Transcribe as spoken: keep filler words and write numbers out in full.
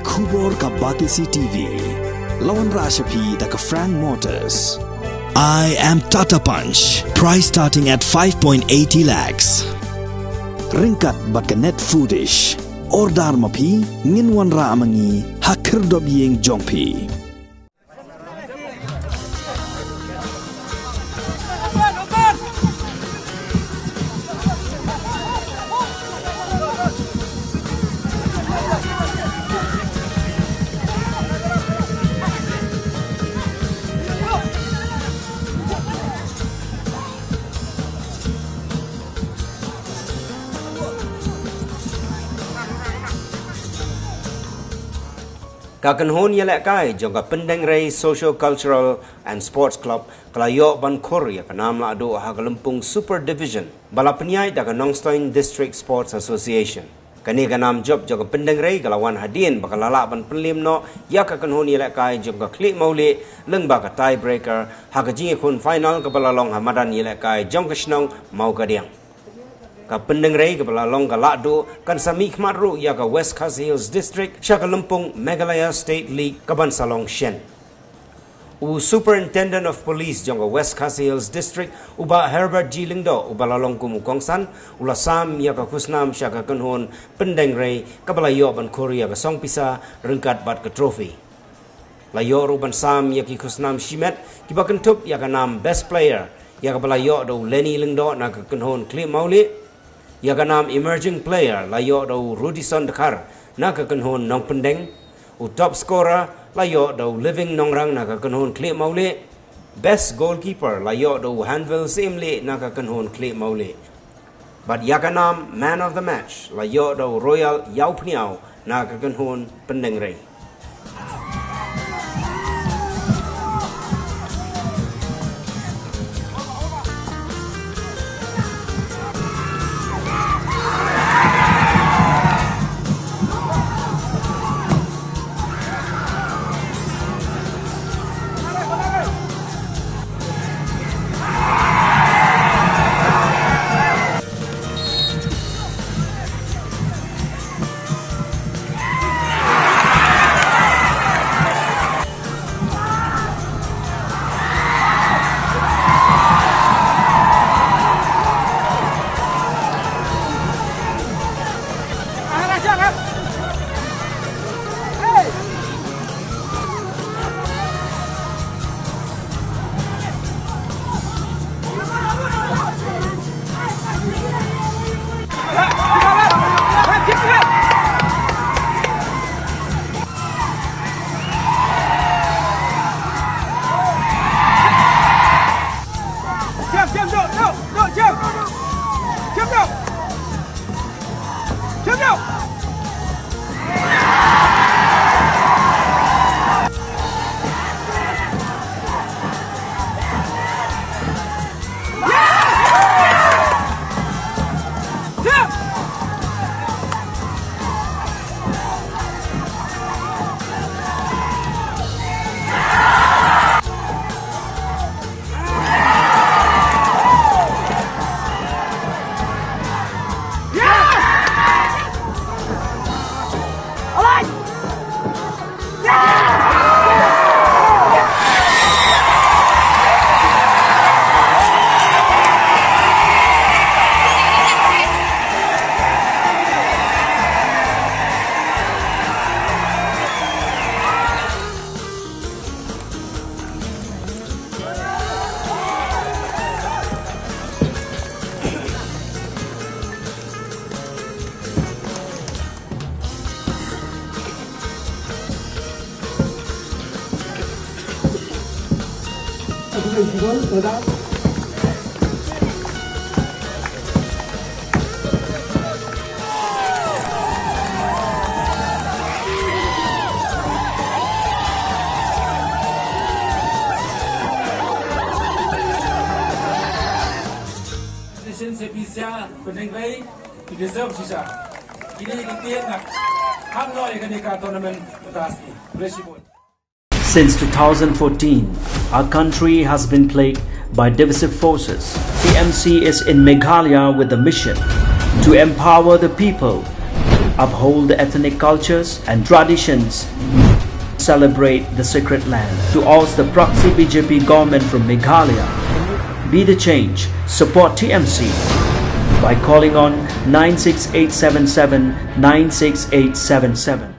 Khubor ka Batesi T V. La wanrah sha phi da ka Frank Motors. I am Tata Punch. Price starting at five point eighty lakhs. Ryngkat bad ka Net Foodish. Order ma phi, ngin wanrah ma ngi ha khyrdop ïing jong phi. Ka kynhun ïalehkai jong ka Pyndengrei Socio Cultural and Sports Club ka la ïoh ban khur ïa ka nam lahduh ha ka lympung Super Division ba la pynïaid da ka Nongstoiñ District Sports Association. Kane ka nam jop jong ka Pyndengrei ka la wan hadien ba ka la lah ban pynliem noh ïa ka kynhun ïalehkai jong ka Khlieh Mawlieh lyngba ka tie breaker ha ka jingïakhun final kaba la long ha madan ïalehkai jong ka shnong Mawkadiang. Ka Pyndengrei kaba la long ka lahduh kan sa mihkhmat ruh ïa ka West Khasi Hills District sha ka lympung Meghalaya State League kaban sa long shen. U Superintendent of Police jong ka West Khasi Hills District, u Bah Herbert G Lyngdoh, uba la long kum u kongsan, u la sam ïa ka khusnam sha ka kynhun Pyndengrei kaba la ïoh ban khur ïa ka song pisa ryngkat bad ka trophy. La ïoh ruh ban sam ïa ki khusnam shimet kiba kynthup ïa ka nam Best Player, ïa kaba la ïoh da u Lenny Lyngdoh na ka kynhun Khlieh Mawlieh. Ïa ka nam Emerging Player la ïoh da u Rudison Dkhar na ka kynhun Nongpyndeng. U Top Scorer la ïoh da u Living Nongrang na ka kynhun Khlieh Mawlieh. Best Goalkeeper la ïoh da u Hanvil Syiemlieh na ka kynhun Khlieh Mawlieh. Bad ïa ka nam Man of the Match la ïoh da u Royal Ïawphniaw na ka kynhun Pyndengrei. Jump, jump, no, no, no, jump. Jump, no. Jump, no. Session se pisa peneng bai, ki deserve sisa. Kini ki tiang nak. Ham noi kani ka tournament. Terima kasih. Bless you both. Since two thousand fourteen, our country has been plagued by divisive forces. T M C is in Meghalaya with the mission to empower the people uphold the ethnic cultures and traditions, celebrate the sacred land. To oust the proxy B J P government from Meghalaya, be the change. Support T M C by calling on nine six eight seven seven nine six eight seven seven.